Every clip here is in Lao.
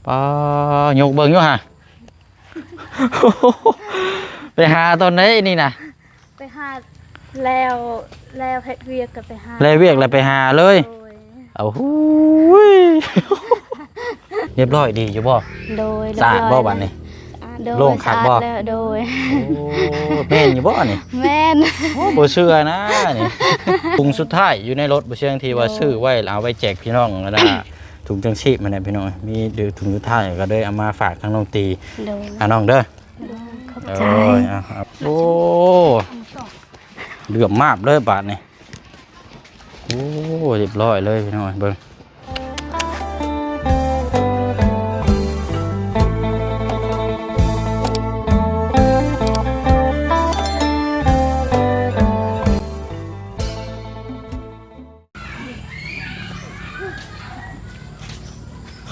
ປ້າ ຍົກເບິ່ງຢູ່ຫາ ໄປຫາຕອນໃດນີ້ນະ? ໄປຫາແລ້ວ ແລ້ວເຮັດວຽກກໍໄປຫາ ແລ້ວວຽກແລ້ວໄປຫາເລີຍ. ໂດຍ ເອົາ ຫູຍ ຮຽບຮ້ອຍດີຢູ່ບໍ່? ໂດຍ ສະອາດບໍ່ບັດນີ້? ສະອາດ ໂດຍ ໂລ່ງຄັກບໍ່? ສະອາດແລ້ວ ໂດຍ ໂອ້ ແມ່ນຢູ່ບໍ່ນີ້? ແມ່ນ ໂອ້ ບໍ່ເຊື່ອນະນີ້. ຖົງສຸດທ້າຍຢູ່ໃນລົດ ບໍ່ເຊື່ອ ທີ່ວ່າ ໂດຍ ຊື້ໄວ້ແລ້ວເອົາໄວ້ແຈກພີ່ນ້ອງຫັ້ນນະ ຖົງຈັ່ງຊີບຫັ້ນແຫຼະພີ່ນ້ອງ ມີເດີຖົງສຸດທ້າຍກໍເລີຍເອົາມາຝາກທາງນ້ອງຕີ ໂດຍ ອາ ນ້ອງເດີ ໂດຍ ຂອບໃຈ ເອີ ເອົາ ເອົາ ໂອ້ ເຫຼື້ອມມາບເລີຍບາດນີ້. ໂອ້ ຮຽບຮ້ອຍເລີຍພີ່ນ້ອງ ເບິ່ງ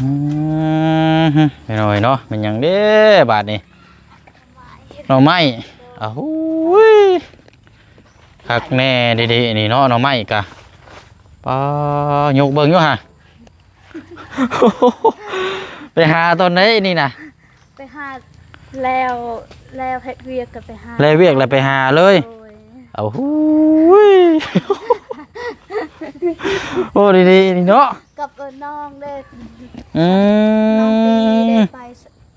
ອືມ ພີ່ນ້ອງເນາະ ແມ່ນຫຍັງເດ້ບາດນີ້? ໜໍ່ໄມ້ ໂດຍ ອາ ຫູຍ ຄັກແນ່ເດໆ ນີ້ເນາະ ໜໍ່ໄມ້ກະ ປ້າ ຍົກເບິ່ງຢູ່ຫາ ໄປຫາຕອນໃດນີ້ນະ? ໄປຫາແລ້ວ ແລ້ວເຮັດວຽກກໍໄປຫາ ແລ້ວວຽກແລ້ວໄປຫາເລີຍ ໂດຍ ເອົາ ຫູຍ ໂອ້ ດີໆ ນີ້ເນາະ ກັບ ເອີ ນ້ອງເດ້ ອືມ ນ້ອງຕີ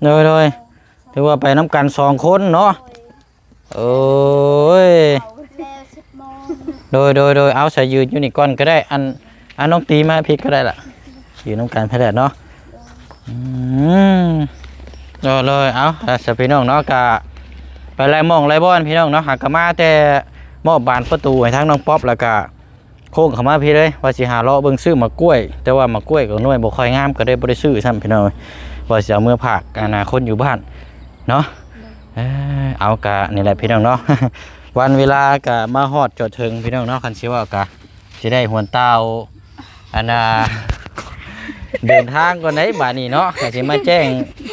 ໄດ້ໄປ ໂດຍໆ ຖືວ່າໄປນຳກັນສອງຄົນເນາະ ໂດຍ ໂອ້ຍ ແລ້ວສິບໂມງ ໂດຍໆໆ ເອົາ ສາຍຢືນຢູ່ນີ້ກ່ອນກໍໄດ້ ອັນ ອັນ ນ້ອງຕີມາພີ້ກໍໄດ້ລະ ຢູ່ນຳກັນພີ້ແຫຼະເນາະ ອືມ ໂດຍໆ ເອົາ ລະຊະພີ່ນ້ອງເນາະ ກະໄປຫຼາຍໝ່ອງຫຼາຍບ່ອນພີ່ນ້ອງເນາະ ຫາກະມາແຕ່ມອບບານປະຕູໃຫ້ທາງນ້ອງປັອບ ແລ້ວກະ ໂຄ້ງເຂົ້າມາພີ້ເລີຍ ວ່າຊິຫາເລາະເບິ່ງຊື້ໝາກກ້ວຍ ແຕ່ວ່າໝາກກ້ວຍກໍໜ່ວຍບໍ່ຄ່ອຍງາມ ກໍເລີຍບໍ່ໄດ້ຊື້ຊ້ຳພີ່ນ້ອງ ວ່າຊິເອົາເມືອຝາກ ອັນນາ ຄົນຢູ່ບ້ານເນາະ ເອີ ເອົາ ກະນີ້ແຫຼະພີ່ນ້ອງເນາະ ວັນເວລາກະມາຮອດຈອດເຖິງພີ່ນ້ອງເນາະ ຄັນຊິເວົ້າກະຊິໄດ້ຫວນຕ່າວ ອັນນາ ເດີນທາງກ່ອນໃດ໋ບາດນີ້ເນາະ ກະຊິມາແຈ້ງ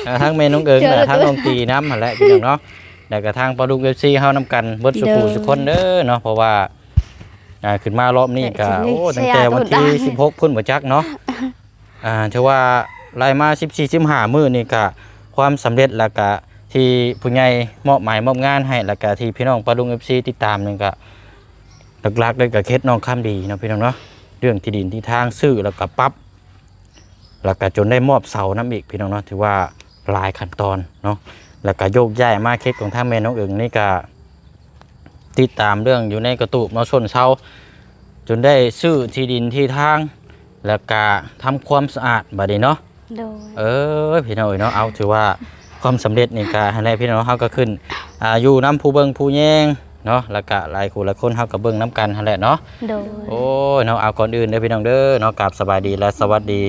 ເອີ ທາງແມ່ນ້ອງເອີງ ແລະ ທາງນ້ອງຕີນຳຫັ້ນແຫຼະພີ່ນ້ອງເນາະ ແລ້ວກະທາງປ້າລຸງ ເອັຟຊີ ເຮົານຳກັນເບິດສູ່ຜູ້ສູ່ຄົນເດີເນາະ ເພາະວ່າ ອ່າ ຂຶ້ນມາລອບນີ້ກະ ໂອ້ ຕັ້ງແຕ່ວັນທີສິບຫົກພຸ້ນບໍ່ຈັກເນາະ ອ່າ ຖືວ່າໄລ່ມາສິບສີ່ ສິບຫ້າມື້ນີ້ກະ ຄວາມສຳເລັດ ແລ້ວກະທີ່ຜູ້ໃຫຍ່ມອບໝາຍມອບງານໃຫ້ ແລ້ວກະທີ່ພີ່ນ້ອງປ້າລຸງ ເອັຟຊີ ຕິດຕາມນີ້ກະ ຫຼັກໆເລີຍກະເຂດໜອງຄຳດີເນາະ ພີ່ນ້ອງເນາະ ເລື່ອງທີ່ດິນທີ່ທາງຊື້ ແລ້ວກະປັບ ແລ້ວກະຈົນໄດ້ມອບເສົານຳອີກ ພີ່ນ້ອງເນາະ ຖືວ່າຫຼາຍຂັ້ນຕອນເນາະ ແລ້ວກະໂຍກຍ້າຍມາເຂດຂອງທາງແມ່ນ້ອງເອີງນີ້ກະ ຕິດຕາມເລື່ອງຢູ່ໃນກະຕູບເນາະ ຊົນເຊົາ ຈົນໄດ້ຊື້ທີ່ດິນທີ່ທາງ ແລ້ວກະທຳຄວາມສະອາດບາດນີ້ເນາະ ໂດຍ ເອີ ພີ່ນ້ອງເອີຍເນາະ ເອົາ ຖືວ່າຄວາມສຳເລັດນີ້ກະຫັ້ນແຫຼະ ພີ່ນ້ອງ ເຮົາກະຂຶ້ນ ອ່າ ຢູ່ນຳຜູ້ເບິ່ງຜູ້ແຍງເນາະ ແລ້ວກະຫຼາຍຄູ່ຫຼາຍຄົນ ເຮົາກະເບິ່ງນຳກັນຫັ້ນແຫຼະເນາະ ໂດຍ ໂອ້ຍເນາະ ເອົາ ກ່ອນອື່ນເດີພີ່ນ້ອງເດີເນາະ ກາບສະບາຍດີ ແລະ ສະຫວັດດີ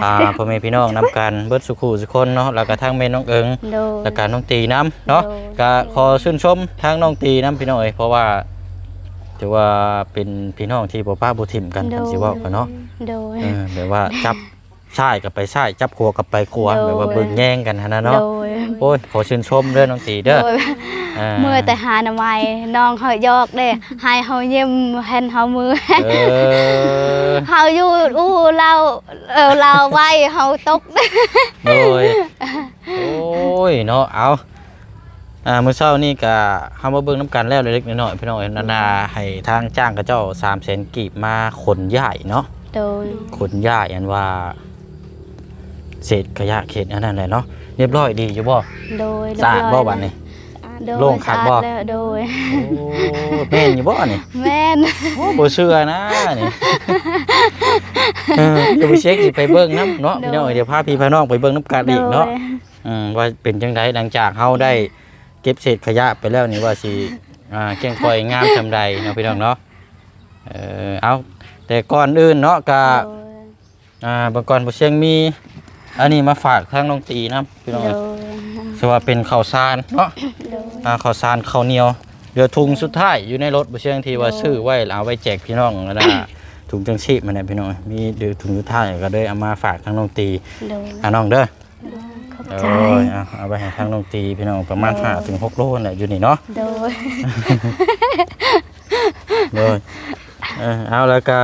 ອ່າ ພໍ່ແມ່ພີ່ນ້ອງນຳກັນເບິດສູ່ຄູ່ສູ່ຄົນເນາະ ແລ້ວກະທັງແມ່ນ້ອງເອີງ ໂດຍ ແລ້ວກະນ້ອງຕີນຳເນາະ ໂດຍ ກະຂໍຊື່ນຊົມທາງນ້ອງຕີນຳພີ່ນ້ອງເອີຍ ເພາະວ່າຖືວ່າເປັນພີ່ນ້ອງທີ່ບໍ່ປະບໍ່ຖິ້ມກັນ ໂດຍ ຄັນຊິເວົ້າກັນເນາະ ໂດຍ ເອີ ແບບວ່າຈັບຊ້າຍກໍໄປຊ້າຍ ຈັບຂວາກໍໄປຂວາ ໂດຍ ແບບວ່າເບິ່ງແຍງກັນຫັ້ນນະເນາະ ໂດຍ ໂອ້ຍ ຂໍຊື່ນຊົມເດີນ້ອງຕີເດີ ໂດຍ ເອີ ເມື່ອແຕ່ຫາໜໍ່ໄມ້ ນ້ອງເຮົາຢອກເດ້ ໃຫ້ເຮົາຍິ້ມ ເຫັນເຮົາເມື່ອຍ ເອີ ເຮົາຢູ່ອູ່ລາວ ເອີ ລາວໄວ ເຮົາຕົກ ໂດຍ ໂອ້ຍເນາະ ເອົາ ອ່າ ມື້ເຊົ້ານີ້ກະເຮົາມາເບິ່ງນຳກັນແລ້ວເລັກໆນ້ອຍໆ ພີ່ນ້ອງເອີຍ ອັນນາ ໃຫ້ທາງຈ້າງເຂົາເຈົ້າສາມແສນກີບມາຂົນຍ້າຍເນາະ ໂດຍ ຂົນຍ້າຍ ອັນວ່າເສດຂະຍະເຂດອັນນັ້ນແຫຼະເນາະ ຮຽບຮ້ອຍດີຢູ່ບໍ່? ໂດຍ ສະອາດບໍ່ບັດນີ້? ໂດຍ ໂລ່ງຄັກບໍ່? ສະອາດແລ້ວ ໂດຍ ໂອ້ ແມ່ນຢູ່ບໍ່ນີ້? ແມ່ນ ໂອ້ ບໍ່ເຊື່ອນະນີ້ ເອີ ດຽວໄປເຊັກ ຊິໄປເບິ່ງນຳເນາະ ໂດຍ ພີ່ນ້ອງ ດຽວພາພີ່ພານ້ອງໄປເບິ່ງນຳກັນອີກເນາະ ໂດຍ ອືມ ວ່າເປັນຈັ່ງໃດ ຫຼັງຈາກເຮົາໄດ້ເກັບເສດຂະຍະໄປແລ້ວນີ້ ວ່າຊິ ອ່າ ກ້ຽງກ່ອຍງາມສ່ຳໃດເນາະ ພີ່ນ້ອງເນາະ ເອີ ເອົາ ແຕ່ກ່ອນອື່ນເນາະ ກະ ໂດຍ ອ່າ ເບິ່ງກ່ອນ ບໍ່ຊຽງມີອັນນີ້ມາຝາກທາງນ້ອງຕີນຳ ພີ່ນ້ອງ ໂດຍ ຖືວ່າເປັນເຂົ້າສານເນາະ ໂດຍ ອ່າ ເຂົ້າສານເຂົ້າໜຽວ ເຫຼືອຖົງສຸດທ້າຍຢູ່ໃນລົດ ບໍ່ຊຽງ ທີ່ວ່າ ໂດຍ ຊື້ໄວ້ແລ້ວເອົາໄວ້ແຈກພີ່ນ້ອງຫັ້ນນະ ຖົງຈັ່ງຊີບຫັ້ນແຫຼະ ພີ່ນ້ອງ ມີເຫຼືອຖົງສຸດທ້າຍ ກໍເລີຍເອົາມາຝາກທາງນ້ອງຕີ ໂດຍ ອ່າ ນ້ອງເດີ ໂດຍ ຂອບໃຈ ເອີ ເອົາ ເອົາໄປໃຫ້ທາງນ້ອງຕີ ພີ່ນ້ອງ ປະມານ ໂດຍ ຫ້າເຖິງຫົກໂລຫັ້ນແຫຼະ ຢູ່ນີ້ເນາະ ໂດຍ ໂດຍ ເອີ ເອົາ ແລ້ວກະ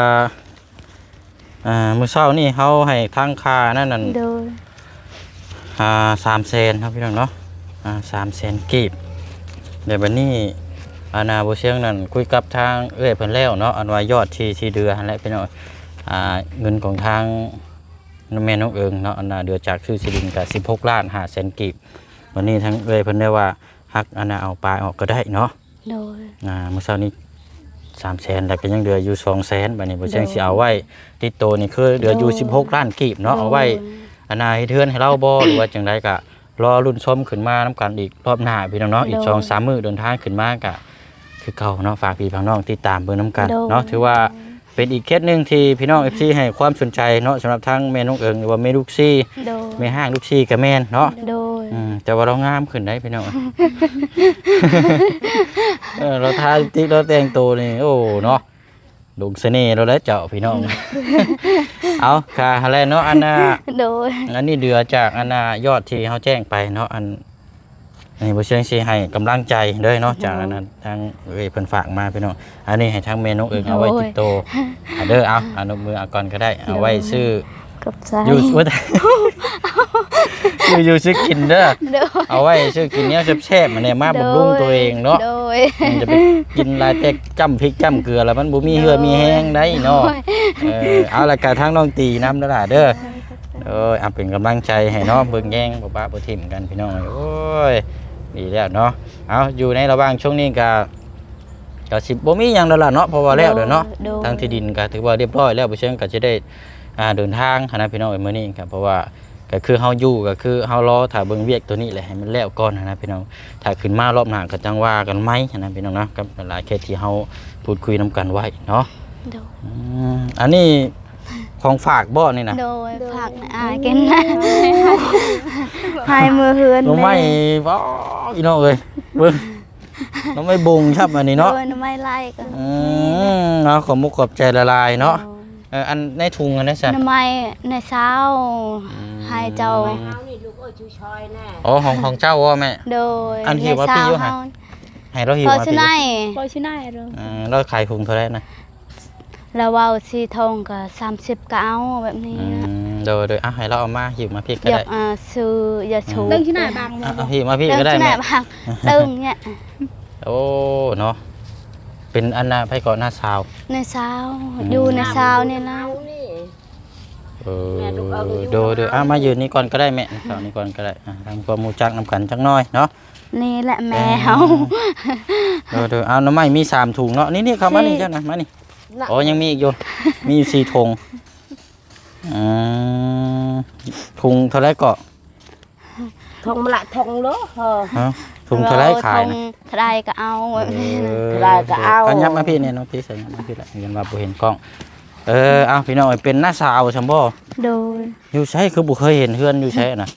ອ່າ ມື້ເຊົ້ານີ້ເຮົາໃຫ້ທາງຄ່ານັ້ນນັ້ນ ໂດຍ ອ່າ ສາມແສນເນາະພີ່ນ້ອງເນາະ ອ່າ ສາມແສນກີບ. ແລ້ວບັດນີ້ ອັນນ່າ ບໍ່ຊຽງນັ້ນ ຄຸຍກັບທາງເອື້ອຍເພິ່ນແລ້ວເນາະ ອັນວ່າຍອດທີ່ ທີ່ເຫຼືອຫັ້ນແຫຼະພີ່ນ້ອງ ອ່າ ເງິນຂອງທາງແມ່ນ້ອງເອີງເນາະ ອັນນ່າ ເຫຼືອຈາກຊື້ທີ່ດິນກະສິບຫົກລ້ານຫ້າແສນກີບ. ບັດນີ້ທາງເອື້ອຍເພິ່ນໄດ້ວ່າ ຫາກອັນນ່າ ເອົາປາຍອອກກໍໄດ້ເນາະ. ໂດຍ ອ່າ ມື້ເຊົ້ານີ້ສາມແສນ ແລ້ວກໍຍັງເຫຼືອຢູ່ສອງແສນ. ບັດນີ້ບໍ່ຊຽງ ໂດຍ ຊິເອົາໄວ້ຕິດໂຕນີ້ ຄືເຫຼືອຢູ່ ໂດຍ ສິບຫົກລ້ານກີບເນາະ ໂດຍ ເອົາໄວ້ ອັນນ່າ ເຮັດເຮືອນໃຫ້ລາວບໍ່ ຫຼືວ່າຈັ່ງໃດ ກໍລໍລຸ້ນຊົມຂຶ້ນມານຳກັນອີກລອບໜ້າພີ່ນ້ອງເນາະ. ໂດຍ ອີກສອງສາມມື້ເດີນທາງຂຶ້ນມາ ກໍຄືເກົ່າເນາະ ຝາກພີ່ຝາກນ້ອງຕິດຕາມເບິ່ງນຳກັນເນາະ. ໂດຍ ຖືວ່າເປັນອີກເຂດໜຶ່ງທີ່ພີ່ນ້ອງ ເອັຟຊີ ໃຫ້ຄວາມສົນໃຈເນາະ ສຳລັບທາງແມ່ນ້ອງເອີງ ຫຼືວ່າແມ່ລູກສີ່ ໂດຍ ແມ່ຮ້າງລູກສີ່ກໍແມ່ນເນາະ. ໂດຍ ອືມ ແຕ່ວ່າລາວງາມຂຶ້ນໄດ໋ພີ່ນ້ອງ ເອີ ລາວທາລິບຕິກ ລາວແຕ່ງໂຕນີ້ ໂອ້ ເນາະ ຫຼົງສະເໜ່ລາວແຫຼະເຈົ້າພີ່ນ້ອງ. ເອົາ ກະຫັ້ນແຫຼະເນາະ ອັນນ່າ ໂດຍ ອັນນີ້ເຫຼືອຈາກອັນນ່າ ຍອດທີ່ເຮົາແຈ້ງໄປເນາະ ອັນ ອັນນີ້ບໍ່ຊຽງຊິໃຫ້ກຳລັງໃຈເດີເນາະ ໂດຍ ຈາກອັນນັ້ນ ທາງເອື້ອຍເພິ່ນຝາກມາພີ່ນ້ອງ. ອັນນີ້ໃຫ້ທາງແມ່ນ້ອງເອີງ ໂດຍ ເອົາໄວ້ຕິດໂຕ ອ່າ ເດີ ເອົາ ອະນຸບມືເອົາກ່ອນກໍໄດ້ ໂດຍ ເອົາໄວ້ຊື້ ຂອບໃຈ ຢູ່ ຢູ່ ຢູ່ຊື້ກິນເດີ ໂດຍ ເອົາໄວ້ຊື້ກິນແນວແຊບໆ ມາແນ່ ມາບຳລຸງ ໂດຍ ຕົວເອງເນາະ ໂດຍ ມັນຈະໄປກິນຫຼາຍແຕ່ຈ້ຳພິກຈ້ຳເກືອ ແລ້ວມັນບໍ່ມີເຫື່ອມີແຮງໄດ໋ເນາະ ໂດຍ ເອີ ເອົາ ແລ້ວກະທາງນ້ອງຕີນຳເດີຫຼ້າເດີ ໂດຍ ເອີ ເອົາ ເປັນກຳລັງໃຈໃຫ້ເນາະ ເບິ່ງແຍງບໍ່ປະບໍ່ຖິ້ມກັນພີ່ນ້ອງ. ໂອ້ຍ ດີແລ້ວເນາະ. ເອົາ ຢູ່ໃນລະຫວ່າງຊ່ວງນີ້ກະ ກະຊິບໍ່ມີຫຍັງແລ້ວລະເນາະ ເພາະວ່າແລ້ວແລ້ວເນາະ ໂດຍ ໂດຍ ທາງທີ່ດິນກະຖືວ່າຮຽບຮ້ອຍແລ້ວ ບໍ່ຊຽງກະຊິໄດ້ ອ່າ ເດີນທາງຫັ້ນນະພີ່ນ້ອງເອີຍ ມື້ນີ້ກະ ເພາະວ່າກະຄືເຮົາຢູ່ ກະຄືເຮົາລໍຖ້າເບິ່ງວຽກໂຕນີ້ແຫຼະ ໃຫ້ມັນແລ້ວກ່ອນຫັ້ນນະພີ່ນ້ອງ. ຖ້າຂຶ້ນມາລອບໜ້າກະຈັ່ງວ່າກັນໃໝຫັ້ນນະພີ່ນ້ອງເນາະ ກັບຫຼາຍໆເຂດທີ່ເຮົາພູດຄຸຍນຳກັນໄວ້ເນາະ. ໂດຍ ອືມ ອັນນີ້ຂອງຝາກບໍ່ນີ້ນະ? ໂດຍ ໂດຍ ຝາກໃຫ້ອ້າຍກິນ ໃຫ້ມື້ເຮືອນ ໜໍ່ໄມ້ ນີ້ ວ້າວ ພີ່ນ້ອງເອີຍ ເບິ່ງ ໜໍ່ໄມ້ບົງຊ້ຳອັນນີ້ເນາະ ໂດຍ ໜໍ່ໄມ້ໄລ່ກໍ ອືມ ເອົາ ຂອບມຸກຂອບໃຈຫຼາຍໆເນາະ ໂດຍ ເອີ ອັນໃນຖົງຫັ້ນນະຊະ ໜໍ່ໄມ້ໃນເຊົ້າ ອືມ ໃຫ້ເຈົ້າ ເຮົານີ້ລູກເອີຍ ຊື່ຊອຍແນ່ ອໍ ຂອງ ຂອງເຈົ້າບໍ່ແມ່? ໂດຍ ອັນທີ່ວ່າ ໃນເຊົ້າ ພີ່ຢູ່ຫັ້ນ ເຮົາ ໃຫ້ລາວຫິ້ວມາ ພໍ່ຊື່ໄນ ພີ່ຢູ່ ພໍ່ຊື່ໄນ ເອີ ລາວຂາຍຖົງເທົ່າໃດນະ? ລາວເວົ້າສີ່ຖົງກໍສາມສິບກໍເອົາແບບນີ້ ອືມ ນະ ໂດຍໆ ເອົາ ໃຫ້ລາວເອົາມາ ຫິ້ວມາພີ້ກໍໄດ້ ຢາກ ອ່າ ຊື້ຢາສູບ ເລື່ອງທີ່ໜ້າບັງ ເອົາ ເອົາ ຫິ້ວມາພີ້ກໍໄດ້ແມ່ ເລື່ອງທີ່ໜ້າບັງ ເລື່ອງເນີ້ຍ ໂອ້ ເນາະ ເປັນອັນນ່າ ໃຜເກາະ ນ້າສາວ ນ້າສາວ ອືມ ຢູ່ນ້າສາວນີ້ລະ ເອີ ແມ່ລູກເອີຍ ໂດຍໆ ເອົາ ມາຢືນນີ້ກ່ອນກໍໄດ້ແມ່ ເຂົ້ານີ້ກ່ອນກໍໄດ້ ອ່າ ທຳຄວາມຮູ້ຈັກນຳກັນຈັກໜ້ອຍເນາະ ນີ້ແຫຼະແມ່ເຮົາ ເອີ ໂດຍໆ ເອົາ ໜໍ່ໄມ້ມີສາມຖົງເນາະ ນີ້ໆ ເຂົ້າມານີ້ ເຈົ້ານະ ມານີ້ ນະ ອໍ ຍັງມີອີກຢູ່ ມີຢູ່ສີ່ຖົງ ອືມ ຖົງເທົ່າໃດເກາະ? ຖົງມະລະຖົງເລີ ຮະ ຖົງເທົ່າໃດຂາຍນະ? ເທົ່າໃດກໍເອົາ ເອີ ເທົ່າໃດກໍເອົາ ເອົາ ຍັບມາພີ້ແນ່ ນ້ອງພີ້ ໃສ່ ຍັບມາພີ້ລະ ຢ້ານວ່າບໍ່ເຫັນກ້ອງ ເອີ ເອົາ ພີ່ນ້ອງເອີຍ ເປັນນ້າສາວຊັ້ນບໍ່? ໂດຍ ຢູ່ໃສ ຄືບໍ່ເຄີຍເຫັນ ເຮືອນຢູ່ໃສນະ?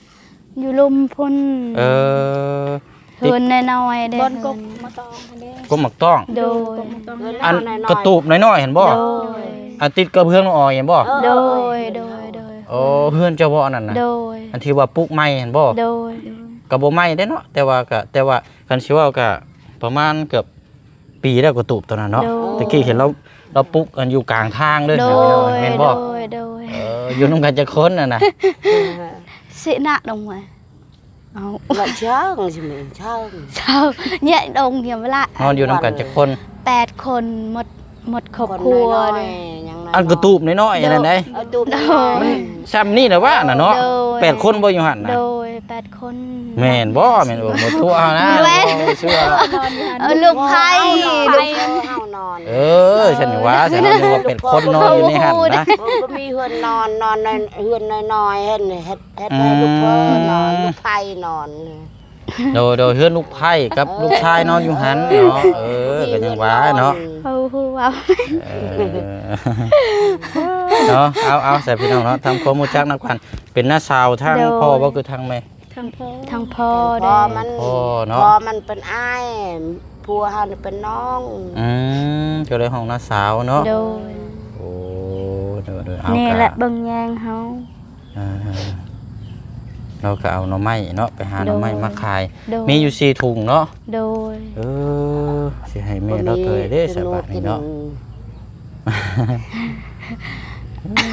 ຢູ່ລຸ່ມພຸ້ນ ເອີ ເຮືອນນ້ອຍໆເດ້ ບ່ອນກົກໝາກຕອງຫັ້ນເດ້ ກົກໝາກຕອງ ໂດຍ ອັນກະຕູບນ້ອຍໆຫັ້ນບໍ່? ໂດຍ ອັນຕິດກັບເຮືອນນ້ອງອອຍຫັ້ນບໍ່? ໂດຍ ໂດຍ ໂດຍ ໂອ້ ເຮືອນເຈົ້າບໍ່ອັນນັ້ນນະ? ໂດຍ ອັນທີ່ວ່າປຸກໃໝ່ຫັ້ນບໍ່? ໂດຍ ກໍບໍ່ໃໝ່ເດ້ເນາະ ແຕ່ວ່າກໍ ແຕ່ວ່າຄັນຊິເວົ້າກໍປະມານເກືອບ ປີແລ້ວ ກະຕູບໂຕນັ້ນເນາະ ໂດຍ ຕະກີ້ເຫັນລາວ ລາວປຸກອັນຢູ່ກາງທາງເລີຍ ໂດຍ ແມ່ນບໍ່? ໂດຍ ໂດຍ ເອີ ຢູ່ນຳກັນຈັກຄົນຫັ້ນນະ? ຊິນະດອງໄວ້ ເອົາ ລະເຊີງຊິແມ່ນເຊີງ ເຈົ້າ ແຍະດອງຮຽມລະ ນອນຢູ່ນຳກັນຈັກຄົນ? ແປດຄົນ ໝົດ ໝົດຄອບຄົວ ອັນກະຕູບນ້ອຍໆອັນນັ້ນໃດ ເອີ ຕູບນ້ອຍໆ ມັນຊ່ຳນີ້ລະວ່ານະເນາະ ໂດຍ ແປດຄົນບໍ່ຢູ່ຫັ້ນນະ ໂດຍ ແປດຄົນ ແມ່ນບໍ່? ແມ່ນບໍ່? ໝົດຕົວເຮົານະ ແມ່ນ ເອີ ລູກໃຜ ລູກໃຜ ເຮົານອນ ເອີ ຊັ້ນວ່າ ຊັ້ນເຮົານຶກວ່າແປດຄົນນອນຢູ່ໃນຫັ້ນນະ ບໍ່ ບໍ່ມີເຮືອນນອນ ນອນໃນເຮືອນນ້ອຍໆ ເຫັນ ເຮັດ ເຮັດໃຫ້ ອືມ ລູກເພິ່ນນອນ ລູກໃຜນອນ ໂດຍ ໂດຍ ເຮືອນລູກໃພ້ກັບ ເອີ ລູກຊາຍນອນຢູ່ຫັ້ນເນາະ ເອີ ກໍຍັງວ່າເນາະ ເຮົາຮູ້ເວົ້າ ເອີ ເນາະ ເອົາ ເອົາ ໃສ່ພີ່ນ້ອງເນາະ ທຳຄວາມຮູ້ຈັກນຳກັນ ເປັນນ້າສາວທາງ ໂດຍ ພໍ່ບໍ່ ຄືທາງແມ່? ທາງພໍ່ ທາງພໍ່ ທາງພໍ່ ເດ້ ທາງພໍ່ມັນ ທາງພໍ່ເນາະ ພໍ່ມັນເປັນອ້າຍ ຜົວເຮົານີ້ເປັນນ້ອງ ອືມ ກໍເລີຍຮ້ອງນ້າສາວເນາະ ໂດຍ ໂອ້ ໂດຍ ໂດຍ ເອົາ ນີ້ແຫຼະ ກະເບິ່ງແຍງເຮົາ ອ່າ ເຮົາກໍເອົາໜໍ່ໄມ້ເນາະ ໄປຫາໜໍ່ໄມ້ ໂດຍ ມາຂາຍ ໂດຍ ມີຢູ່ສີ່ຖົງເນາະ ໂດຍ ເອີ ຊິໃຫ້ແມ່ລາວເທົ່າໃດເດ້ ສະບາດນີ້ເນາະ ເອີ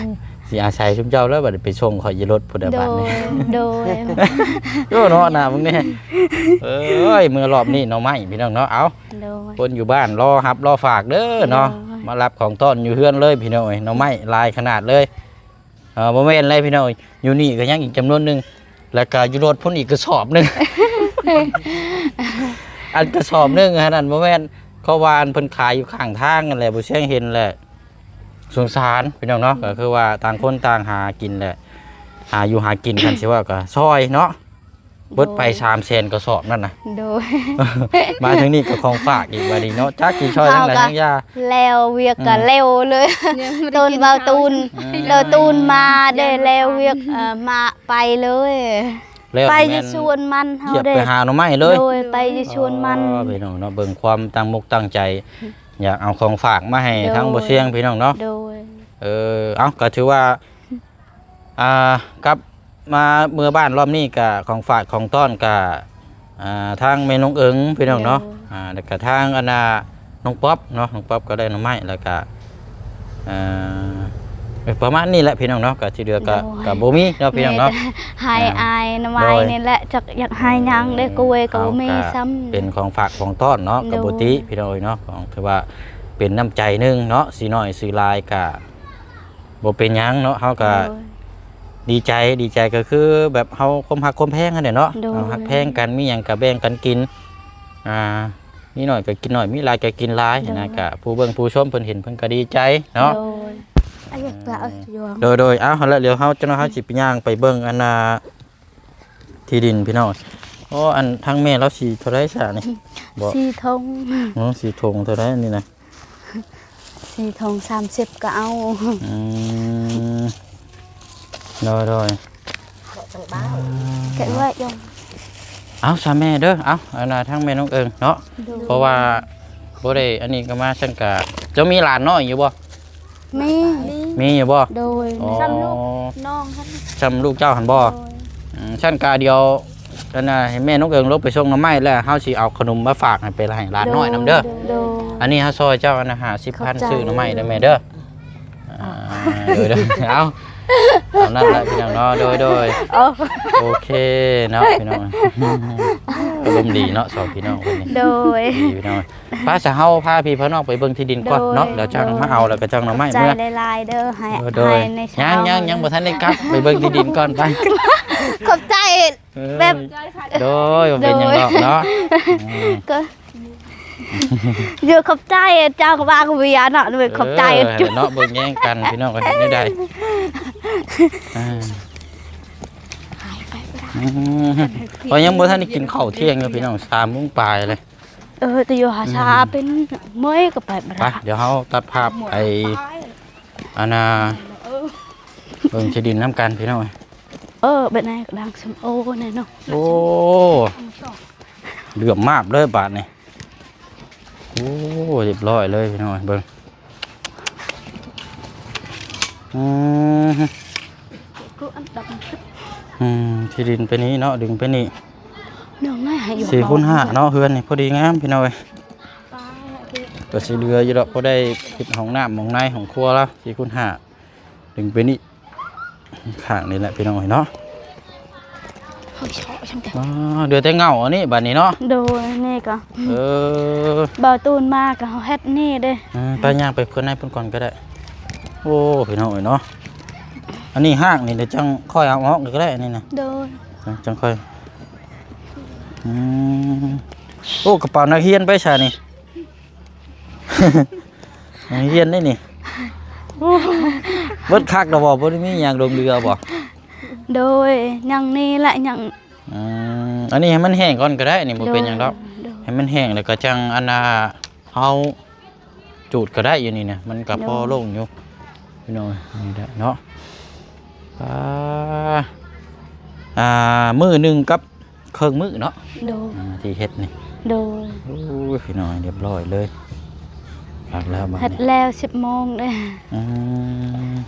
ຊິ ຊິອາໄສຊຸມເຈົ້າແລ້ວ ບັດນີ້ໄປສົ່ງຂ້ອຍຢູ່ລົດພຸ້ນແຫຼະ ໂດຍ ບາດນີ້ ໂດຍ ໂອ້ ເນາະ ໜ້າມຶງນີ້ ເອີຍ ເມືອລອບນີ້ໜໍ່ໄມ້ພີ່ນ້ອງເນາະ ເອົາ ໂດຍ ຄົນຢູ່ບ້ານລໍຮັບລໍຝາກເດີເນາະ ໂດຍ ມາຮັບຂອງຕ້ອນຢູ່ເຮືອນເລີຍພີ່ນ້ອງເອີຍ ໜໍ່ໄມ້ຫຼາຍຂະໜາດເລີຍ ເອີ ບໍ່ແມ່ນແລ້ວພີ່ນ້ອງເອີຍ ຢູ່ນີ້ກໍຍັງອີກຈຳນວນໜຶ່ງ ແລ້ວກໍຢູ່ລົດພຸ້ນອີກກະສອບໜຶ່ງ ອັນກະສອບໜຶ່ງຫັ້ນ ອັນບໍ່ແມ່ນ ເຂົາວ່າອັນເພິ່ນຂາຍຢູ່ຂ້າງທາງນັ້ນແຫຼະ ບໍ່ຊຽງເຫັນແຫຼະ ສົງສານພີ່ນ້ອງເນາະ ກໍຄືວ່າຕ່າງຄົນຕ່າງຫາກິນແຫຼະ ຫາຢູ່ຫາກິນ ຄັນຊິເວົ້າກໍຊ່ອຍເນາະ ເບິດໄປ ໂດຍ ສາມແສນກະສອບນັ້ນນະ ໂດຍ ມາເທື່ອນີ້ກໍຂອງຝາກອີກບັດນີ້ເນາະ ຈັກຊິຊ່ອຍທາງໃດທາງຢາ ແລ້ວວຽກກໍ ອືມ ແລ້ວເລີຍ ແລ້ວ ໂຕນເບົາຕູນ ອືມ ໂຕນເບົາຕູນມາໄດ້ແລ້ວວຽກ ເອີ ມາໄປເລີຍ ແລ້ວ ໄປຢູ່ ແມ່ນ ສວນມັນເຮົາ ຢາກໄດ້ ໄປຫາໜໍ່ໄມ້ເລີຍ ໂດຍ ໄປຢູ່ສວນມັນ ອໍ ພີ່ນ້ອງເນາະ ເບິ່ງຄວາມຕັ້ງມົກຕັ້ງໃຈ ຢາກເອົາຂອງຝາກມາໃຫ້ ໂດຍ ທາງບໍ່ຊຽງພີ່ນ້ອງເນາະ ໂດຍ ເອີ ເອົ້າ ກໍຖືວ່າ ອ່າ ກັບມາເມືອບ້ານລອບນີ້ກະຂອງຝາກຂອງຕ້ອນກະ ອ່າ ທາງແມ່ນ້ອງເອີງພີ່ນ້ອງເນາະ ໂດຍ ອ່າ ແລ້ວກະທາງອັນນ່ານ້ອງປັອບເນາະ ນ້ອງປັອບກໍໄດ້ໜໍ່ໄມ້ ແລ້ວກະ ເອີ ປະມານນີ້ແຫຼະພີ່ນ້ອງເນາະ ກະທີ່ເຫຼືອກະ ໂດຍ ກະບໍ່ມີເນາະພີ່ນ້ອງເນາະ ມີແຕ່ໃຫ້ ອ່າ ອ້າຍນ້ອງໄມ້ ໂດຍ ນີ້ແຫຼະ ຈັກຢາກໃຫ້ຫຍັງເດ້ ອືມ ກ້ວຍກໍບໍ່ມີ ເອົ້າ ກະ ຊ້ຳ ເປັນຂອງຝາກຂອງຕ້ອນເນາະ ໂດຍ ກະບໍ່ຕິພີ່ນ້ອງເອີຍເນາະ ກໍຖືວ່າເປັນນ້ຳໃຈໜຶ່ງເນາະ ຊິໜ້ອຍຊິຫຼາຍກະ ບໍ່ເປັນຫຍັງເນາະ ເຮົາກະ ໂດຍ ດີໃຈ ດີໃຈກໍຄືແບບເຮົາຄວາມຮັກຄວາມແພງຫັ້ນແຫຼະເນາະ ໂດຍ ເຮົາຮັກແພງກັນ ມີຫຍັງກະແບ່ງກັນກິນ ອ່າ ມີໜ້ອຍກໍກິນໜ້ອຍ ມີຫຼາຍກໍກິນຫຼາຍ ໂດຍ ຫັ້ນນະ ກະຜູ້ເບິ່ງຜູ້ຊົມເພິ່ນເຫັນເພິ່ນກໍດີໃຈເນາະ ໂດຍ ໂດຍ ໂດຍ ເອົາ ຫັ້ນແຫຼະ ດຽວເຮົາ ຈັກໜ້ອຍເຮົາຊິໄປຍ່າງໄປເບິ່ງອັນນ່າ ທີ່ດິນພີ່ນ້ອງ ໂອ້ ອັນທາງແມ່ລາວສີເທົ່າໃດຊະນີ້ ບໍ່ ສີ່ຖົງ ເອີ ສີ່ຖົງເທົ່າໃດອັນນີ້ນະ ສີ່ຖົງສາມສິບກໍເອົາ ອືມ ໂດຍ ໂດຍ ແກະໄວ້ຢູ່ ເອົາຊະແມ່ເດີ ເອົາ ອັນນ່າ ທາງແມ່ນ້ອງເອີງເນາະ ໂດຍ ເພາະວ່າບໍ່ໄດ້ອັນນີ້ກໍມາ ຊັ້ນກະ ເຈົ້າມີຫຼານນ້ອຍຢູ່ບໍ່? ມີ ມີຢູ່ບໍ່? ໂດຍ ອໍ ຊ່ຳລູກນ້ອງຫັ້ນ ຊ່ຳລູກເຈົ້າຫັ້ນບໍ່? ໂດຍ ອືມ ຊັ້ນກະດຽວ ອັນນ່າ ໃຫ້ແມ່ນ້ອງເອີງລົງໄປສົ່ງໜໍ່ໄມ້ ແລ້ວເຮົາຊິເອົາຂະໜົມມາຝາກໃຫ້ໄປໃຫ້ຫຼານນ້ອຍນຳເດີ ໂດຍ ໂດຍ ອັນນີ້ເຮົາຊ່ອຍເຈົ້າອັນນ່າ ຫ້າສິບພັນ ຂອບໃຈ ຊື້ໜໍ່ໄܡເດີແມ່ເດີ ອ່າ ໂດຍ ໂດຍ ເອົາ ເອົານັ້ນແຫຼະພີ່ນ້ອງເນາະ ໂດຍ ໂດຍ ໂອ ໂອເຄເນາະພີ່ນ້ອງ ອາລົມດີເນາະ ສອງພີ່ນ້ອງຄົນນີ້ ໂດຍ ດີພີ່ນ້ອງ ໄປຊະ ເຮົາພາພີ່ພານ້ອງໄປເບິ່ງທີ່ດິນກ່ອນເນາະ ໂດຍ ແລ້ວຈັ່ງມາເອົາ ແລ້ວກໍຈັ່ງໜໍ່ໄມ້ເມືອ ໂດຍ ຂອບໃຈຫຼາຍໆເດີ ໃຫ້ ໂດຍ ໃຫ້ໃນເຊົ້າ ຍັງ ຍັງ ຍັງບໍ່ທັນໄດ້ກັບ ໄປເບິ່ງທີ່ດິນກ່ອນໄປ ຂອບໃຈ ເອີ ແບບ ໂດຍ ບໍ່ເປັນຫຍັງດອກເນາະ ໂດຍ ອືມ ກໍ ເດີ ຂອບໃຈເຈົ້າ ກໍວ່າກໍບໍ່ຢາກເນາະ ໂດຍ ຂອບໃຈ ເອີ ເນາະ ເບິ່ງແຍງກັນ ພີ່ນ້ອງກໍເຮັດແນວໃດ ອ່າ ອືມ ຂ້ອຍຍັງບໍ່ທັນໄດ້ກິນເຂົ້າທ່ຽງເລີຍ ພີ່ນ້ອງ ສາມໂມງປາຍເລີຍ ເອີ ແຕ່ຢູ່ຫາຊາ ອືມ ເປັນເມື່ອຍກໍໄປບໍ່ໄດ້ ໄປ ດຽວເຮົາຕັດພາບໄປ ອັນນ່າ ເອີ ເບິ່ງທີ່ດິນນຳກັນ ພີ່ນ້ອງ ເອີ ແບບນັ້ນກະດັງສົມໂອແນ່ເນາະ ໂອ້ ເຫຼື້ອມມາບເລີຍບາດນີ້ ໂອ້ ຮຽບຮ້ອຍເລີຍ ພີ່ນ້ອງເອີຍ ເບິ່ງ ອືມ ຄືອັນດັບ ອືມ ທີ່ດິນໄປນີ້ເນາະ ດຶງໄປນີ້ ເນາະ ໃຫ້ຢູ່ ສີ່ຄູນຫ້າເນາະ ເຮືອນນີ້ພໍດີງາມ ພີ່ນ້ອງເອີຍ ກໍຊິເຫຼືອຢູ່ດອກ ພໍໄດ້ເຮັດຫ້ອງນ້ຳຫ້ອງໃນຫ້ອງຄົວລາວ ສີ່ຄູນຫ້າ ດຶງໄປນີ້ ຂ້າງນີ້ແຫຼະ ພີ່ນ້ອງເອີຍເນາະ ເຮົາເຊາະຊັ້ນກະ ອໍ ເຫຼືອແຕ່ເຫງົ້າອັນນີ້ບາດນີ້ເນາະ ໂດຍ ນີ້ກໍ ເອີ ບ່າວຕູນມາກໍເຮົາເຮັດນີ້ເດ້ ອືມ ໄປຍ່າງໄປເຄື່ອນໃນເພິ່ນກ່ອນກໍໄດ້ ໂອ້ ພີ່ນ້ອງເອີຍເນາະ ອັນນີ້ຮາກນີ້ ດຽວຈັ່ງຄ່ອຍເອົາອອກກໍໄດ້ ອັນນີ້ນະ ໂດຍ ຈັ່ງ ຈັ່ງຄ່ອຍ ອືມ ໂອ້ ກະເປົານັກຮຽນໄປຊະນີ້ ຮຽນໄດ້ນີ້ ເບິດຄັກແລ້ວບໍ່? ບໍ່ໄດ້ມີຫຍັງລົງເຮືອບໍ່? ໂດຍ ຍັງນີ້ແຫຼະ ຍັງ ອືມ ອັນນີ້ໃຫ້ມັນແຫ້ງກ່ອນກໍໄດ້ ນີ້ບໍ່ເປັນຫຍັງດອກ ໂດຍ ໃຫ້ມັນແຫ້ງແລ້ວກໍຈັ່ງ ອັນນ່າ ເຮົາຈູດກໍໄດ້ຢູ່ນີ້ນະ ມັນກໍ ໂດຍ ພໍໂລ່ງຢູ່ ພີ່ນ້ອງ ນີ້ແຫຼະເນາະ ອ່າ ອ່າ ມື້ໜຶ່ງກັບ ເຄິ່ງມື້ເນາະ ໂດຍ ອ່າ ທີ່ເຮັດນີ້ ໂດຍ ໂອ້ຍ ພີ່ນ້ອງ ຮຽບຮ້ອຍເລີຍ ຄັກແລ້ວບາດນີ້ ເຮັດແລ້ວສິບໂມງເດ້ ອືມ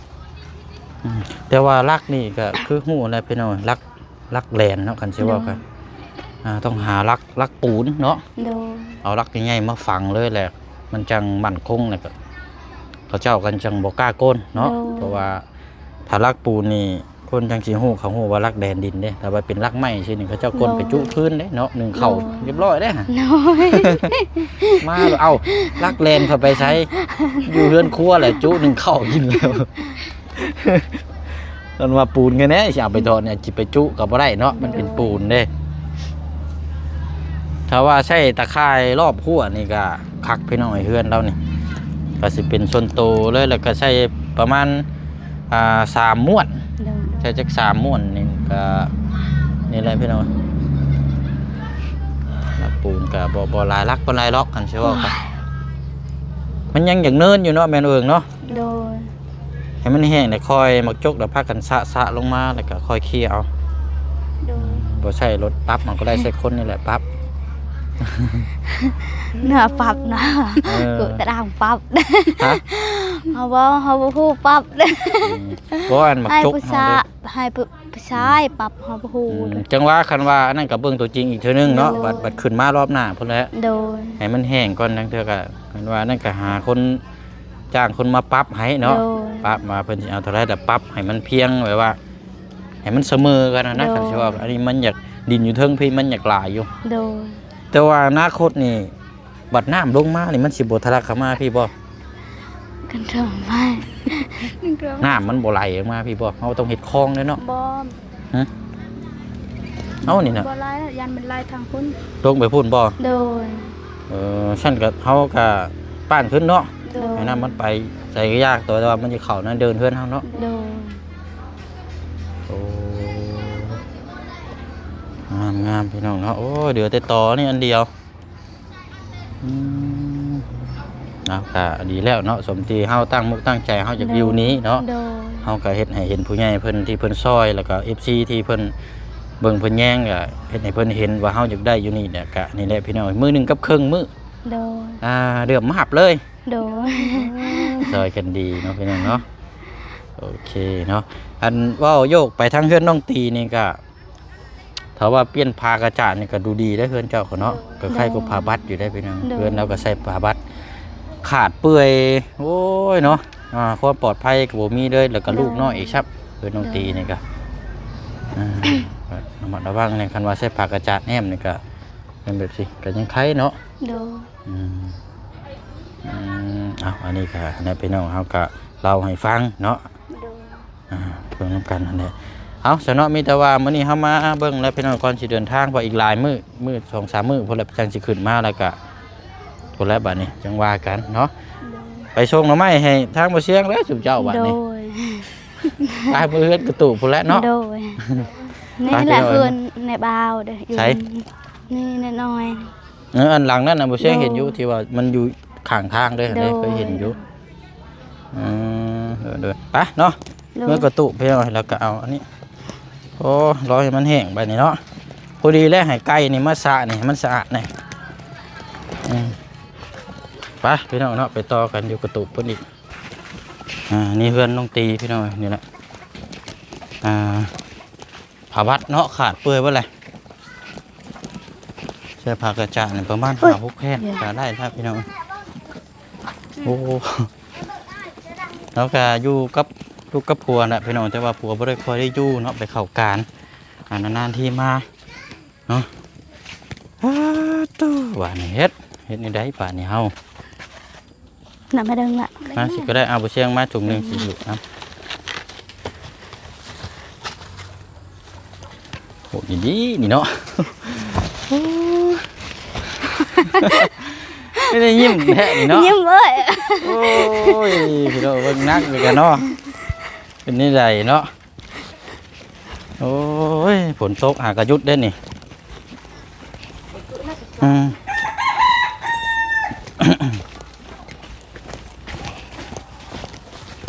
ອືມ ແຕ່ວ່າຫຼັກນີ້ກໍຄືຮູ້ແຫຼະ ພີ່ນ້ອງ ຫຼັກ ຫຼັກແລນເນາະ ຄັນຊິເວົ້າກໍ ໂດຍ ອ່າ ຕ້ອງຫາຫຼັກ ຫຼັກປູນເນາະ ໂດຍ ເອົາຫຼັກໃຫຍ່ໆມາຝັງເລີຍແຫຼະ ມັນຈັ່ງໝັ້ນຄົງ ແລ້ວກໍເຂົາເຈົ້າກໍຈັ່ງບໍ່ກ້າໂກນເນາະ ໂດຍ ເພາະວ່າ ຖ້າຫຼັກປູນນີ້ ຄົນຈັ່ງຊິຮູ້ ເຂົາຮູ້ວ່າຫຼັກແດນດິນເດ້. ຖ້າວ່າເປັນຫຼັກໄມ້ຊີ້ນີ້ ເຂົາເຈົ້າກົ້ນໄປຈຸພື້ນເດ້ເນາະ ໜຶ້ງເຂົ້າ ໂດຍ ຮຽບຮ້ອຍເດ້. ໂດຍ ມາແລ້ວ ເອົ້າ ຫຼັກແລ່ນເຂົ້າໄປໃສ ຢູ່ເຮືອນຄົວແຫຼະ ຈຸໜຶ້ງເຂົ້າກິນແລ້ວ. ເພິ່ນວ່າປູນແທ້ໆ ຊິເອົາໄປຖອນນີ້ ຊິໄປຈຸກໍບໍ່ໄດ້ເນາະ ມັນເປັນ ໂດຍ ປູນເດ້. ຖ້າວ່າໃຊ້ຕາຂ່າຍລອບຮົ້ວນີ້ກໍຄັກພີ່ນ້ອງເອີຍ ເຮືອນລາວນີ້ ກໍຊິເປັນສ່ວນໂຕເລີຍ ແລ້ວກໍໃຊ້ປະມານ ອ່າ ສາມມ້ວນ ໂດຍ ໃຊ້ຈັກສາມມ້ວນນີ້ກໍ ນີ້ແຫຼະພີ່ນ້ອງ ຫຼັກປູນກໍບໍ່ ບໍ່ຫຼາຍຫຼັກປານໃດດອກ ຄັນຊິເວົ້າກໍ ມັນຍັງຢາກເນີນຢູ່ເນາະ ແມ່ນເອີງເນາະ. ໂດຍ ໃຫ້ມັນແຫ້ງແລ້ວຄ່ອຍໝາກຈົກ ແລ້ວພາກັນສະໆລົງມາ ແລ້ວກໍຄ່ອຍເຄຍເອົາ. ໂດຍ ບໍ່ໃຊ້ລົດປັບ ເຮົາກໍໄດ້ໃຊ້ຄົນນີ້ແຫຼະປັບ. ເນື້ອປັບນະ ເອີ ກະດາງປັບ. ຮະ? ເຮົາບໍ່ ເຮົາບໍ່ຮູ້ປັບ. ອືມ ບໍ່ ອັນໝາກຈົກ ໃຫ້ຜູ້ຊາຍ ເຮົາເດ້ ໃຫ້ຜູ້ ຜູ້ຊາຍປັບ ເຮົາບໍ່ຮູ້. ອືມ ຈັ່ງວ່າ ຄັນວ່າອັນນັ້ນກໍເບິ່ງຕົວຈິງອີກເທື່ອໜຶ່ງເນາະ. ໂດຍ ບັດ ບັດຂຶ້ນມາລອບໜ້າພຸ້ນແຫຼະ ໂດຍ ໃຫ້ມັນແຫ້ງກ່ອນ. ລາງເທື່ອກໍ ຄັນວ່າອັນນັ້ນກໍຫາຄົນ ຈ້າງຄົນມາປັບໃຫ້ເນາະ. ໂດຍ ປັບວ່າເພິ່ນຊິເອົາເທົ່າໃດ ແຕ່ປັບໃຫ້ມັນພຽງ ແບບວ່າໃຫ້ມັນສະເໝີກັນນະ. ໂດຍ ຄັນຊິເວົ້າ ອັນນີ້ມັນຢາກ ດິນຢູ່ເທິງພີ້ ມັນຢາກຫຼາຍຢູ່. ໂດຍ ແຕ່ວ່າອະນາຄົດນີ້ ບັດນ້ຳລົງມານີ້ ມັນຊິບໍ່ທະລັກເຂົ້າມາພີ້ບໍ່? ກັນຖ້ວມມາ ນ້ຳມັນບໍ່ໄຫຼອອກມາພີ້ບໍ່? ເຮົາຕ້ອງເຮັດຄອງເດ້ເນາະ. ບໍ່ ຮະ? ເອົ້າ ນີ້ນະ ບໍ່ໄຫຼ ຢ້ານມັນໄຫຼທາງພຸ້ນ ລົງໄປພຸ້ນບໍ່? ໂດຍ ເອີ ຊັ້ນກໍ ເຮົາກໍປ້ານຂຶ້ນເນາະ. ໂດຍ ໃຫ້ນ້ຳມັນໄປໃສກໍຢາກ ແຕ່ວ່າມັນຊິເຂົ້າໃນເດີ່ນເຮືອນເຮົາເນາະ. ໂດຍ ໂອ້ ງາມໆ ພີ່ນ້ອງເນາະ. ໂອ້ ເຫຼືອແຕ່ຕໍນີ້ອັນດຽວ. ອືມ ເອົາ ກໍດີແລ້ວເນາະ ສົມທີ່ເຮົາຕັ້ງມຸກຕັ້ງໃຈ ເຮົາຢາກຢູ່ນີ້ເນາະ. ໂດຍ ເຮົາກໍເຮັດໃຫ້ເຫັນຜູ້ໃຫຍ່ເພິ່ນທີ່ເພິ່ນຊ່ອຍ ແລ້ວກໍເອັຟຊີທີ່ເພິ່ນເບິ່ງເພິ່ນແຍງ ກໍເຮັດໃຫ້ເພິ່ນເຫັນວ່າເຮົາຢາກໄດ້ຢູ່ນີ້ແຫຼະ. ກໍນີ້ແຫຼະພີ່ນ້ອງ ມື້ໜຶ່ງກັບເຄິ່ງມື້. ໂດຍ ອ່າ ເດືອມມາບເລີຍ. ໂດຍ ຊ່ອຍກັນດີເນາະພີ່ນ້ອງເນາະ. ໂອເຄເນາະ ອັນເວົ້າໂຍກໄປທາງເຮືອນນ້ອງຕີນີ້ກໍ ຖ້າວ່າປ່ຽນຜ້າກະຈາດນີ້ກໍດູດີເດ້ເຮືອນເຈົ້າກໍເນາະ. ໂດຍ ກໍໄຄກວ່າຜ້າບັດຢູ່ເດ້ພີ່ນ້ອງ. ໂດຍ ເຮືອນລາວກໍໃສ່ຜ້າບັດ ຂາດເປື່ອຍ ໂອ້ຍເນາະ. ອ່າ ຄວາມປອດໄພກໍບໍ່ມີເລີຍ ແລ້ວກໍ ໂດຍ ລູກນ້ອຍອີກຊ້ຳ. ເຮືອນນ້ອງ ໂດຍ ຕີນີ້ກໍ ອ່າ ລະມັດລະວັງແດ່ ຄັນວ່າໃສ່ຜ້າກະຈາດແອ້ມນີ້ກໍເປັນແບບຊີ້ ກໍຍັງໄຄເນາະ. ໂດຍ ອືມ ອືມ ເອົາ ອັນນີ້ກໍ ອັນນີ້ພີ່ນ້ອງເຮົາກໍເລົ່າໃຫ້ຟັງເນາະ. ໂດຍ ອ່າ ເບິ່ງນຳກັນຫັ້ນແຫຼະ. ເອົາ ຊະເນາະ ມີແຕ່ວ່າມື້ນີ້ເຮົາມາເບິ່ງແລ້ວພີ່ນ້ອງ ກ່ອນຊິເດີນທາງ ເພາະອີກຫຼາຍມື້ ມື້ສອງສາມມື້ພຸ້ນແຫຼະ ຈັ່ງຊິຂຶ້ນມາ ແລ້ວກະພຸ້ນແຫຼະ ບາດນີ້ຈັ່ງວ່າກັນເນາະ. ໂດຍ ໄປສົ່ງໜໍ່ໄມ້ໃຫ້ທາງບໍ່ຊຽງແລ້ວ ຊຸມເຈົ້າບາດນີ້. ໂດຍ ໄປມື້ເຮືອນກະຕຸພຸ້ນແຫຼະເນາະ. ໂດຍ ນີ້ແຫຼະ ພີ່ນ້ອງເອີຍ ເຮືອນໃນບ່າວເດ້ ຢູ່ໃສ? ນີ້ນ້ອຍໆ. ເອີ ອັນຫຼັງນັ້ນນະ ບໍ່ຊຽງເຫັນຢູ່ ໂດຍ ທີ່ວ່າມັນຢູ່ຂ້າງທາງເດ້ ໂດຍ ເຄີຍເຫັນຢູ່. ອືມ ໂດຍໆ ໄປເນາະ. ໂດຍ ເມືອກະຕຸໄປເອົາ ແລ້ວກໍເອົາອັນນີ້. ໂອ້ ລໍໃຫ້ມັນແຫ້ງໄປນີ້ເນາະ. ພໍດີແລ້ວ ໃຫ້ໄກ່ນີ້ມາສະນີ້ ໃຫ້ມັນສະອາດແດ່. ອືມ ໄປພີ່ນ້ອງເນາະ ໄປຕໍ່ກັນຢູ່ກະຕຸພຸ້ນອີກ. ອ່າ ນີ້ເຮືອນນ້ອງຕີພີ່ນ້ອງ ນີ້ແຫຼະ. ອ່າ ຜ້າບັດເນາະ ຂາດເປື່ອຍເບິດແຫຼະ. ໃສ່ຜ້າກະຈາດນີ້ປະມານ ເອີຍ ຫ້າຫົກແຜ່ນ ເອີຍ ກໍໄດ້ແລ້ວພີ່ນ້ອງ. ໂອ້ ລາວກໍຢູ່ກັບລູກກັບຜົວນະພີ່ນ້ອງ ແຕ່ວ່າຜົວບໍ່ໄດ້ຄ່ອຍໄດ້ຢູ່ເນາະ ໄປເຂົ້າການ ອ່າ ນານໆທີມາເນາະ. ອ້າ ໂທ້ ບາດນີ້ເຮັດ ເຮັດແນວໃດບາດນີ້ເຮົາ? ນຳມາເບິ່ງລະ ມາຊິກໍໄດ້. ເອົາ ບໍ່ຊຽງມາຖົງໜຶ່ງຊິຢູ່ນຳ. ໂອ້ ດີໆ ນີ້ເນາະ. ໂອ້ຍ ໄດ້ຍິ້ມແທ້ນີ້ເນາະ ຍິ້ມເອີຍ. ໂອ້ຍ ພີ່ນ້ອງເບິ່ງໜັກນີ້ກັນເນາະ ເປັນແນວໃດເນາະ. ໂອ້ຍ ຝົນຕົກຫາກະຢຸດເດ້ນີ້. ອືມ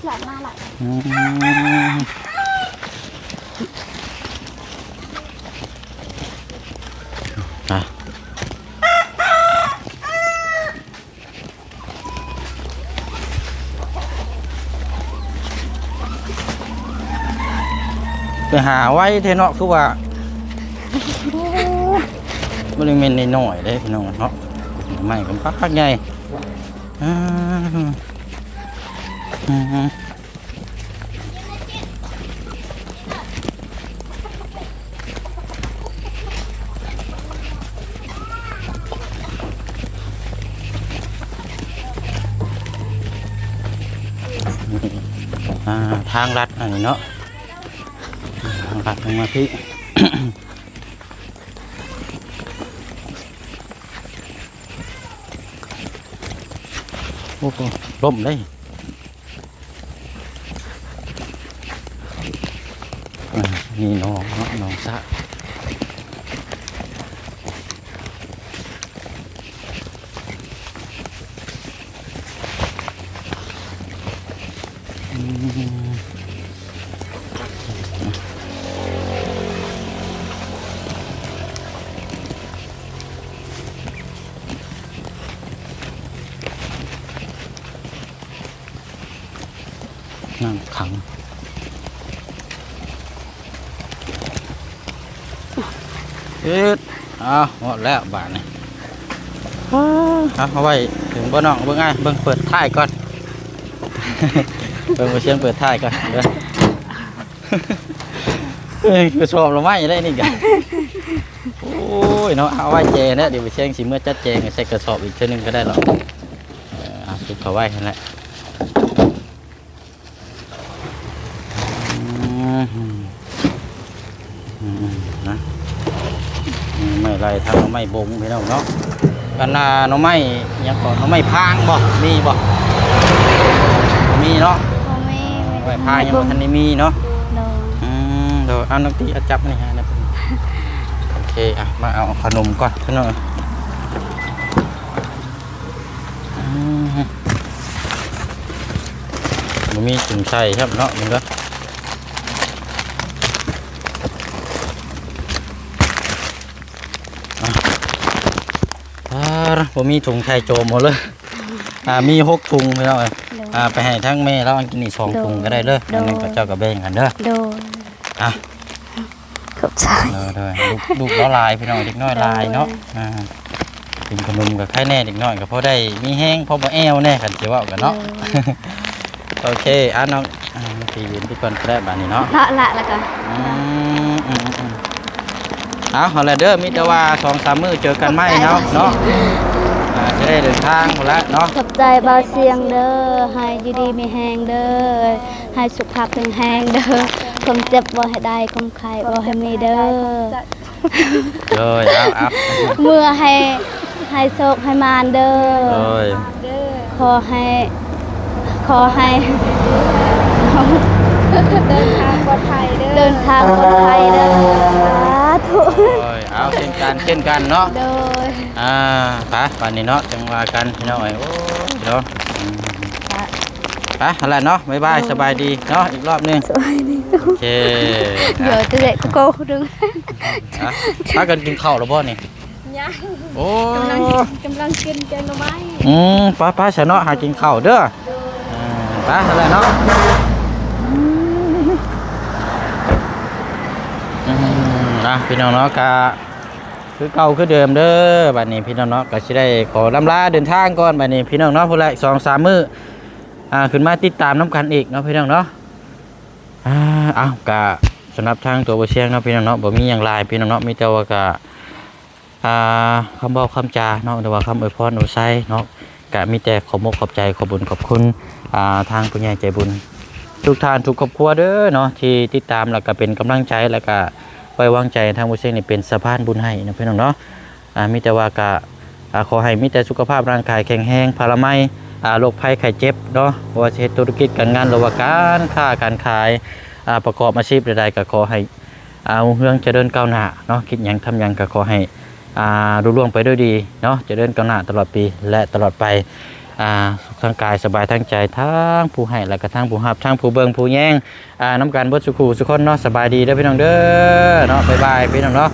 ຫຼາຍມາຫຼາຍ ອືມ ອ່ະ. ໄປຫາໄວແທ້ເນາະ ຄືວ່າ ໂອ້ ບໍ່ໄດ້ແມ່ນນ້ອຍໆເດ້ພີ່ນ້ອງເນາະ ໄມ້ກໍບັກໃຫຍ່. ອ່າ ອືມ. ອ່າ ທາງລັດອັນນີ້ເນາະ ທາງລັດລົງມາພີ້ ໂອ້ໂຫ ລົ້ມເດ້. ອ່າ ນີ້ໜອງເນາະ ໜອງສະ ອືມ. ນ້ຳຂັງ ເອີດ ເອົາ ຮອດແລ້ວບາດນີ້ ເອົາ ເອົາໄວ້ເຖິງບໍ່ນ້ອງ ເບິ່ງອ້າຍ ເບິ່ງເປີດທ້າຍກ່ອນ ເບິ່ງບໍ່ຊຽງເປີດທ້າຍກ່ອນເດີ ເອີຍ ກະສອບລະໄມ້ໄດ້ນີ້ກະ ໂອ້ຍເນາະ ເອົາໄວ້ແຈແລ້ວ ດຽວບໍ່ຊຽງຊິເມືອຈັດແຈງໃສ່ກະສອບອີກເທື່ອໜຶ່ງກະໄດ້ດອກ. ເອີ ເອົາຊຸກເຂົ້າໄວ້ຫັ້ນແຫຼະ ອືມ ອືມ ນະ ໄມ້ໄລ່ທັງໜໍ່ໄມ້ບົງພີ່ນ້ອງເນາະ ອັນນ່າ ໜໍ່ໄມ້ຫຍັງເກາະ ໜໍ່ໄມ້ພາງບໍ່ ມີບໍ່ ມີເນາະ ບໍ່ມີ ໜໍ່ໄມ້ພາງຍັງບໍ່ທັນໄດ້ມີເນາະ ໂດຍ ອືມ ໂດຍ ເອົານ້ອງຕີເອົາຈັບນີ້ໃຫ້ນະ ໂອເຄ ອ່ະ ມາເອົາຂະໜົມກ່ອນພີ່ນ້ອງ ອືມ ບໍ່ມີຖົງໃສ່ຊ້ຳເນາະ ເບິ່ງເດີ ອ່າ ບໍ່ມີຖົງໃສ່ໂຈມເອົາເລີຍ ອ່າ ມີຫົກຖົງພີ່ນ້ອງເອີຍ ໂດຍ ອ່າ ໄປໃຫ້ທັງແມ່ລາວກິນອີກສອງຖົງກະໄດ້ເດີ ໂດຍ ອັນນີ້ເຈົ້າກະແບ່ງກັນເດີ ໂດຍ ອ່ະ ຂອບໃຈ ໂດຍ ໂດຍ ລູກ ລູກລາວຫຼາຍພີ່ນ້ອງ ເດັກນ້ອຍຫຼາຍເນາະ ໂດຍ ອ່າ ກິນຂະໜົມກະໄຄແນ່ ເດັກນ້ອຍກະພໍໄດ້ມີແຮງ ພໍບໍ່ແອວແນ່ ຄັນຊິເວົ້າກັນເນາະ ໂດຍ ໂອເຄ ອ່ະ ນ້ອງ ອ່າ ຊິຢືນທີ່ກ່ອນກະໄດ້ບາດນີ້ເນາະ ລະ ລະ ລະກະ ອືມ ອືມ ອືມ ເອົາ ຫັ້ນແຫຼະເດີ ມີແຕ່ວ່າສອງສາມມື້ເຈີກັນໃໝ່ເນາະ ເນາະ ອ່າ ຊິໄດ້ເດີນທາງພຸ້ນລະເນາະ ຂອບໃຈບ່າວຊຽງເດີ ໃຫ້ຢູ່ດີມີແຮງເດີ ໃຫ້ສຸຂະພາບແຂງແຮງເດີ ຄວາມເຈັບບໍ່ໃຫ້ໄດ້ ຄວາມໄຂ້ບໍ່ໃຫ້ມີເດີ ໂດຍ ເອົາ ເອົາ ເມືອໃຫ້ ໃຫ້ໂຊກໃຫ້ໝານເດີ ໂດຍ ຂໍໃຫ້ ຂໍໃຫ້ ເດີນທາງປອດໄພເດີ ເດີນທາງປອດໄພເດີ ສາທຸ ໂດຍ ເອົາ ເຊັ່ນກັນ ເຊັ່ນກັນເນາະ ໂດຍ ອ່າ ໄປ ບາດນີ້ເນາະ ຈັ່ງວ່າກັນພີ່ນ້ອງເອີຍ ໂອ້ຍ ເນາະ ອືມ ໄປ ຫັ້ນແຫຼະເນາະ ບາຍບາຍ ໂດຍ ສະບາຍດີເນາະ ອີກລອບໜຶ່ງ ສະບາຍດີ ໂອເຄ ດຽວຈະໄດ້ໂກໂກ້ໜຶ່ງ ອ່ະ ພາກັນກິນເຂົ້າແລ້ວບໍ່ນີ້? ຍັງ ໂອ້ ກຳລັງ ກຳລັງກິນແກງໜໍ່ໄມ້ ອືມ ໄປໆ ຊະເນາະ ຫາກິນເຂົ້າເດີ ໂດຍ ເອີ ໄປຫັ້ນແຫຼະເນາະ ອືມ ອ່ະ ພີ່ນ້ອງເນາະ ກະຄືເກົ່າຄືເດີມເດີ ບາດນີ້ພີ່ນ້ອງເນາະ ກະຊິໄດ້ຂໍລຳລາເດີນທາງກ່ອນ ບາດນີ້ພີ່ນ້ອງເນາະ ພຸ້ນແຫຼະ ສອງສາມມື້ ອ່າ ຂຶ້ນມາຕິດຕາມນຳກັນອີກເນາະ ພີ່ນ້ອງເນາະ ອ່າ ເອົາ ກະສຳລັບທາງຕົວບໍ່ຊຽງເນາະ ພີ່ນ້ອງເນາະ ບໍ່ມີຫຍັງຫຼາຍ ພີ່ນ້ອງເນາະ ມີແຕ່ວ່າກະ ອ່າ ຄຳເວົ້າຄຳຈາເນາະ ຫຼືວ່າຄຳອວຍພອນອວຍໄຊເນາະ ກະມີແຕ່ຂອບອົກຂອບໃຈ ຂອບບຸນຂອບຄຸນ ອ່າ ທາງຜູ້ໃຫຍ່ໃຈບຸນທຸກທ່ານທຸກຄອບຄົວເດີເນາະ ທີ່ຕິດຕາມ ແລ້ວກະເປັນກຳລັງໃຈ ແລ້ວກະໄວ້ວາງໃຈທາງບໍ່ຊຽງນີ້ເປັນສະພານບຸນໃຫ້ເນາະ ພີ່ນ້ອງເນາະ ອ່າ ມີແຕ່ວ່າກະ ອ່າ ຂໍໃຫ້ມີແຕ່ສຸຂະພາບຮ່າງກາຍແຂງແຮງ ພະລາໄມ ອ່າ ໂລກໄພໄຂ້ເຈັບເນາະ ບໍ່ວ່າຊິເຮັດທຸລະກິດການງານ ຫຼືວ່າການຄ້າການຂາຍ ອ່າ ປະກອບອາຊີບໃດໆ ກະຂໍໃຫ້ ອ່າ ຮຸ່ງເຮືອງຈະເລີນກ້າວໜ້າເນາະ ຄິດຫຍັງທຳຫຍັງກະຂໍໃຫ້ ອ່າ ລຸລ່ວງໄປດ້ວຍດີເນາະ ຈະເລີນກ້າວໜ້າຕະຫຼອດປີ ແລະ ຕະຫຼອດໄປ ອ່າ ສຸກທາງກາຍ ສະບາຍທາງໃຈ ທັງຜູ້ໃຫ້ ແລະກະທັງຜູ້ຮັບ ທັງຜູ້ເບິ່ງຜູ້ແຍງ ອ່າ ນຳກັນເບິດສູ່ຄູ່ສູ່ຄົນເນາະ ສະບາຍດີເດີພີ່ນ້ອງເດີເນາະ ບາຍບາຍພີ່ນ້ອງເນາະ.